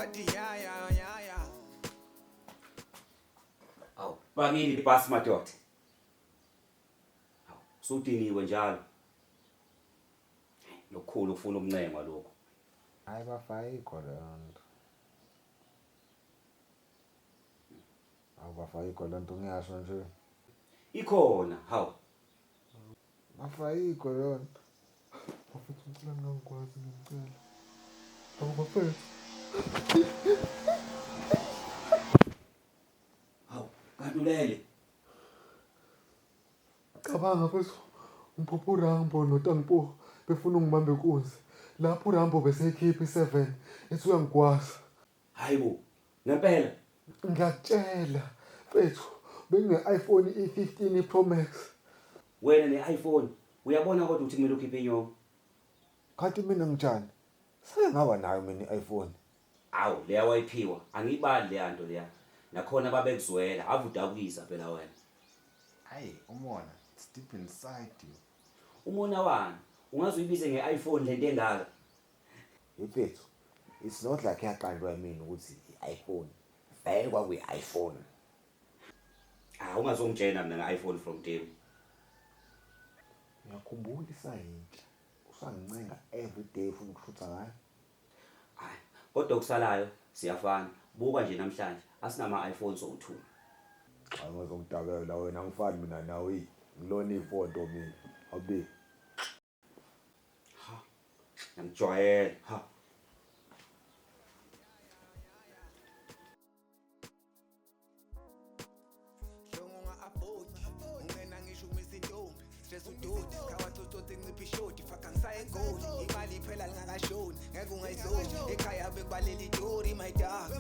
Ngathi ya ya ya ya. Awu, bakini ibhasi madoda. Awu, usudiniwe njalo. Lokukhulu ufuna ukuncengwa lokho. Hayi bafa ayikho leyo nto. Awu bafa ayikho le nto ngiyasho nje. Ikhona, hawu. Bafa ayikho leyo nto. Bafethu ngicela ningangikwazi ngiyacela. Awu bafethu. Hawu, kanti ulele. Cabanga mfethu ngiphupha uRambo noTangpo befuna ungibamba inkunzi. Lapho uRambo beseyikhipha i-seven ethi uyangigwaza. Hayi bo, ngempela. Ngiyakutshela mfethu bengine-iPhone i-15 Pro Max. Wena ne-iPhone uyabona kodwa ukuthi kumele ukhiphe inyongo. Kanti mina ngitshani? Seke ngaba nayo mina i-iPhone. Awu leya wayiphiwa angiyibali leya nto leya. Nakhona babekuzwela ave udabukisa phela wena. Ayi umona it's deep inside you. Umona wani? Ungaze uyibize nge-iPhone lento engaka. Mfethu it's not like yaqanjwa yimina ukuthi i-iPhone. Vele kwakuyi-iPhone. Ah ungazongitshena mina nge-iPhone from Temu. Ngiyakhumbula isayintsha. Usangincenga every day ufuna ukushutha ngayo. Hayi kodwa okusalayo siyafana. Buka nje namhlanje asinama iPhone sowu-2. Hayi ungazongidakela wena angifani mina nawe. Ngilona ifonto mina. Abe. Ha. Ngiyamjwayela. Ha. Stress udoti khawathi utsotsi ncipha ishodi faka ngisaye egoli imali phela lingakashoni ngeke ungayizoni ekhaya bekubalela itori my dog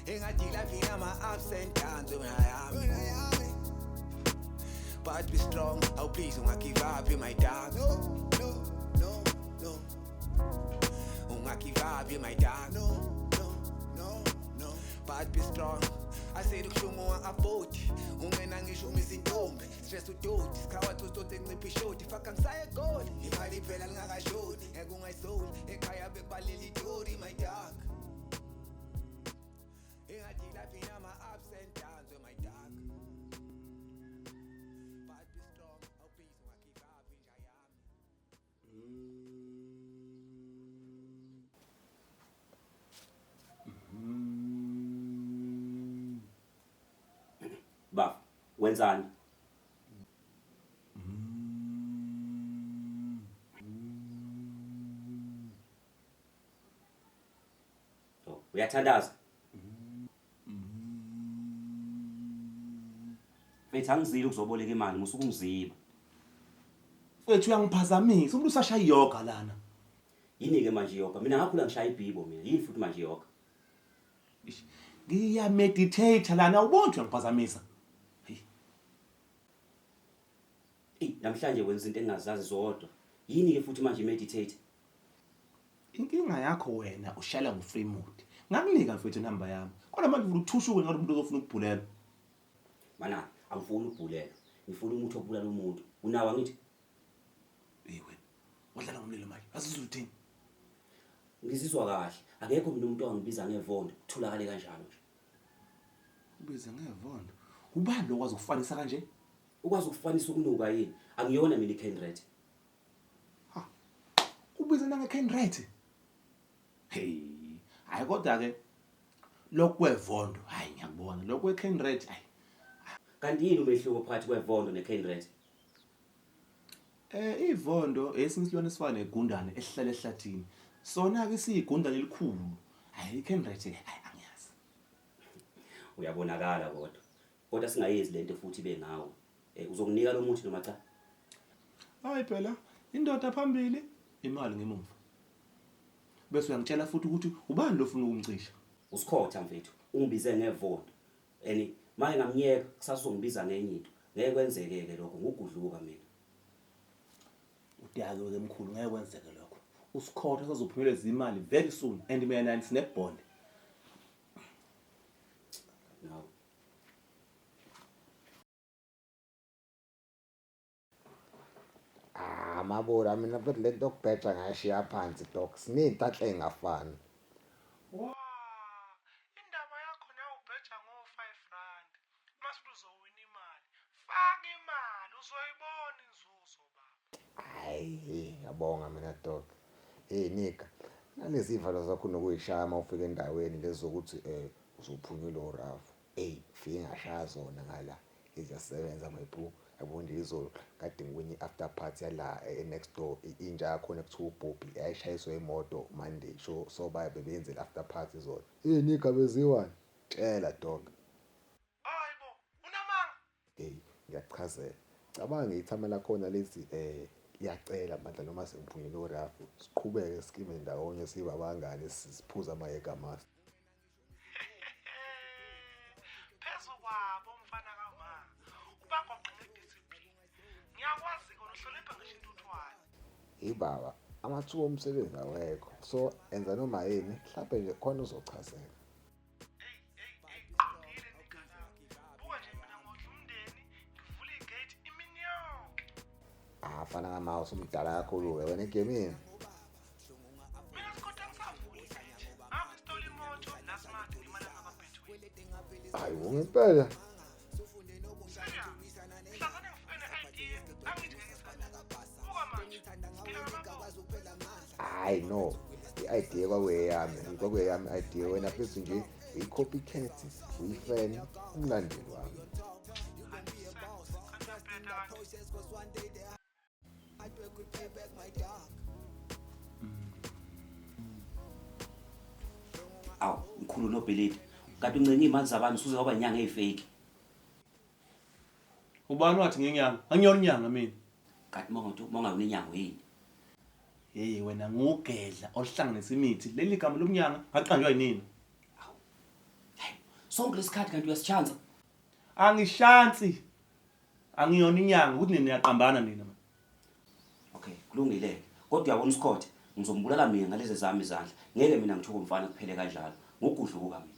engathi life inama-ups and downs wena yami but be strong oh please ungagive up my dog no no no no ungagive up my dog no no no no but be strong I said ukuhlungu unga-afford ungena ngisho umisa intombi stress udoti sikhawathi utsotsi encipha ishodi faka ngisaye egoli imali phela lingakashoni ngeke ungayisoli ekhaya bekubalela itori my dog engathi life inama-ups and downs my dog but be strong oh please ungagive up inja yami. Baba, wenzani? Oh, uyathandaza? Mfethu angizile ukuzoboleka imali, musuke ungiziba. Mfethu uyangiphazamisa, umuntu usashaya iyoga lana. Yini ke manje iyoga? Mina ngakhula ngishaya ibhibo mina. Yini futhi manje iyoga? Eish, Ngiya meditate lana, awuboni ukuthi uyangiphazamisa. Hey, Eyi namhlanje wenza izinto engingazazi zodwa. Yini ke futhi manje meditate? Inkinga yakho wena ushayela ngo free mode. Ngakunika mfethu inamba yami. Kodwa manje uvula uthushuke ngathi umuntu ozofuna ukubhulela. Mana angifuni ukubhulelwa. Ngifuna umuthi okubulala umuntu. Unawo angithi? Hey wena. Wadlala ngomlilo manje. Azizwa uthini? Ngizizwa kahle. Akekho mina umuntu ongibiza ngevondo. Kutholakale kanjalo nje. Ubiza ngevondo. Ubani lo okwazi ukufanisa kanje? Ukwazi ukufanisa ukunuka yini? Angiyona mina iCanret. Ha. Ubiza nange Canret. Hey. Hayi kodwa ke lokwevondo, hayi ngiyakubona. Lokwe Canret, hayi. Kanti yini umehluko phakathi kwevondo neCanret? Eh ivondo esinye isilwane esifana negundane esihlala ehlathini. Sona ke siyigundane elikhulu. Hayi iCanret ke hayi angiyazi. Uyabonakala kodwa. Kodwa singayenzi lento futhi ibe ngawe. Eh uzokunika lo muthi noma cha? Hayi phela indoda phambili imali ngemumva. Bese uyangitshela futhi ukuthi ubani lo ofuna ukumcisha. Usikhotha mfethu ungibize ngevondo. And maye ngamnyeka kusasa uzongibiza ngenye into. Ngeke kwenzeke ke lokho ngugudluka mina. Udakiwe ke mkhulu ngeke kwenzeke lokho. Usikhotha sazophumeleza imali very soon and mina nani sine bond. No. Ah, mabura mina futhi lento yokubheja ngayishiya phansi dog. Siney'nhlanhla ey'ngafani. Hey, ngiyabonga mina dog. Hey nigga, nalezi ivalo zakho nokuyishaya uma ufika endaweni lezi zokuthi uzophunyula urafu. Hey, fike ngashaya zona ngala. Iziyasebenza my bro. Yabo nje izolo kade ngikwenye i-after party yala e-next door, intsha yakhona kuthiwa uBobby yayishayiswa imoto Monday. So so baye bebenze after party izolo. Hey nigga, beziwani? Tshela dog. Hayi bo, unamanga. Hey, ngiyakuchazela. Cabanga ithama lakhona lithi liyacela bandla noma sengiphunyele urafu siqhubeke sikime ndawonye sibe abangani siphuze ama-Jäger Master. Phezu kwabo mfana kama. Ubagoqe ngediscipline. Ngiyakwazi kona uhlonipha ngisho intuthwane. Hey baba, amathuba omsebenzi awekho. So enza noma yini, mhlawumbe nje khona uzochazeka. Hey, hey, hey, qondile nigga la. Buka nje mina ngodla umndeni, ngivula igate imini yonke. Ah, fana kama usumdala kakhulu-ke wena egemini. Mina sikhotha ngisavula igate. Ngakho isitolo imoto last month ngemali ngakabhethweni. Hayi bo ngempela. Serious. Mhlazane ngifike ne-idea, angithi ngeke ngisabe. Buka manje, siphila ngamabombo. Hayi no, i-idea kwakuyeyami, kwakuyeyami i-idea wena futhi nje uyi-copycat, uyi-fan, umlandeli wami. 100%. Kanti uyabheda kanti. Awu, mkhulu nobhilidi. Kanti uncenye iy'mali zabantu usuze waba inyanga eyifake. Ubani wathi ngenyanga? Angiyona inyanga mina. Kanti mongawona inyanga yini? Hey wena ngugedla olihlanganisa imithi. Leli gama lomnyanga ngaqanjwa yinini? Awu. Hayi, sonke lesikhathi kanti uyasichansa. Angishansi. Angiyona inyanga ukuthi nina niyaqambana nina man. Okay, kulungile. Kodwa uyabona uScott, ngizombulala mina ngalezi zami izandla. Ngeke mina ngithuke umfana kuphele kanjalo. Ngugudluka mina.